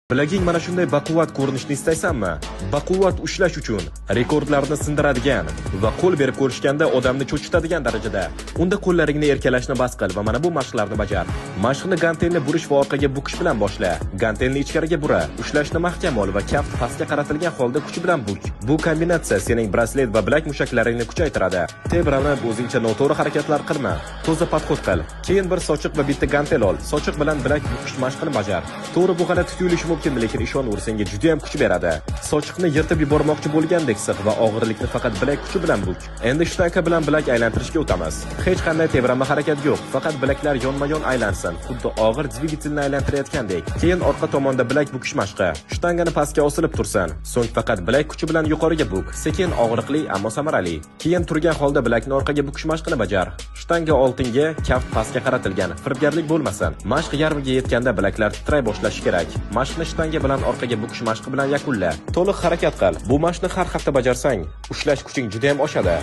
Bilaging mana shunday baquvvat ko'rinishni istaysanmi? Baquvvat ushlash uchun rekordlarni sindiradigan va qo'l berib ko'rishganda odamni cho'chitadigan darajada. Unda qo'llaringni erkalashni bas qil va mana bu mashqlarni bajar. Mashqni gantelni burish va orqaga bukish bilan boshla. Gantelni ichkariga bura, ushlashni mahkam ol va kaft pastga qaratilgan holda kuch bilan buk. Bu kombinatsiya sening braslet va bilak mushaklaringni kuchaytiradi. Tebranib o'zingcha noto'g'ri harakatlar qilma. Toza подход qil. Keyin bir sochiq va bitta gantel ol. Sochiq bilan bilak bukish mashqini bajar. To'g'ri, bu g'alati tuyulishi mumkin, lekin ishon, u senga juda ham kuch beradi. Sochiqni yirtib yubormoqchi bo'lgandek siq va og'irlikni faqat bilak kuchi bilan buk. Endi shtanga bilan bilak aylantirishga o'tamiz. Hech qanday tebranma harakat yo'q, faqat bilaklar yonma-yon aylansin, xuddi og'ir dvigatelni aylantirayotgandek. Keyin orqa tomonda bilak bukish mashqi. Shtangani pastga osilib tursin, so'ng faqat bilak kuchi bilan yuqoriga buk. Sekin, og'riqli, ammo samarali. Keyin turgan holda bilakni orqaga bukish mashqini bajar. Shtanga oldinga, kaft pastga qaratilgan. Firibgarlik bo'lmasin. Mashq yarmiga yetganda bilaklar titray boshlashi kerak. Mashqni shtanga bilan orqaga bukish mashqi bilan yakunla. To'liq harakat qil. Bu mashqni har hafta bajarsang, ushlash kuching juda ham oshadi.